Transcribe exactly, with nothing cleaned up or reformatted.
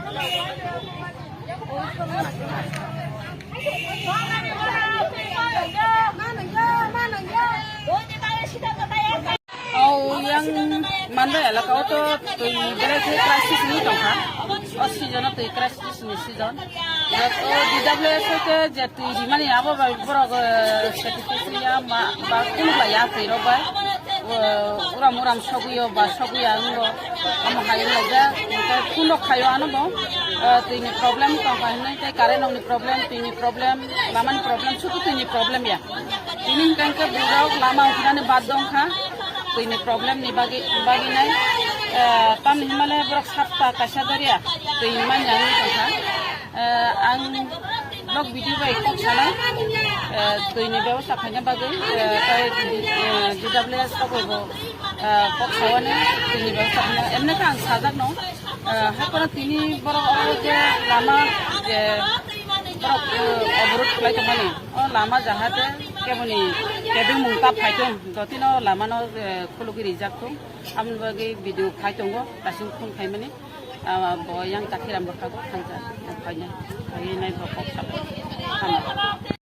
O yang Mandai elaka o to twi belai khe crisis ni tongkha. O season o twi crisis ni season. O D W S o khe je twi rimani abo bai borok, eh, satisfaction ya ma ba kunu ba ya twi rok bai. O uram uram sogwi o ba sogwi ya wng bo. Omo hai wng laijak. Phone rok khaio ano bo. Eh, twi ni problem tongkha hinwi tei current rok ni problem, twi ni problem, lama ni problem, sudu twi ni problem ya. Tini hwnkhe bwrwirok lama uphirani bad dong kha, twini problem ni bagwi, bagwi nai, eh, tamni hwnmale borok sapta kaisa dorya twi manya wngwi tong kha. Eh, ang blog video bai kok sanai, eh, twini bebosta khaina bagwi, eh, tei, eh, D W S rok bai bo, eh, kok saui twini bebosta khaina, emne khe ang sajak no, eh, hai phano tini borok oro je lama je borok, eh, oborot khlai tongmani. O lama jahate keboni kebengmung ta phaitong, jotino lamano, eh, khulugwi rijak thung. Aboni bagwi video khai tongo, daising phone khaimani. Ah, bo yang Takhiram bwkhago thangjak, phainai, phainai bo kok sabo. Hambai.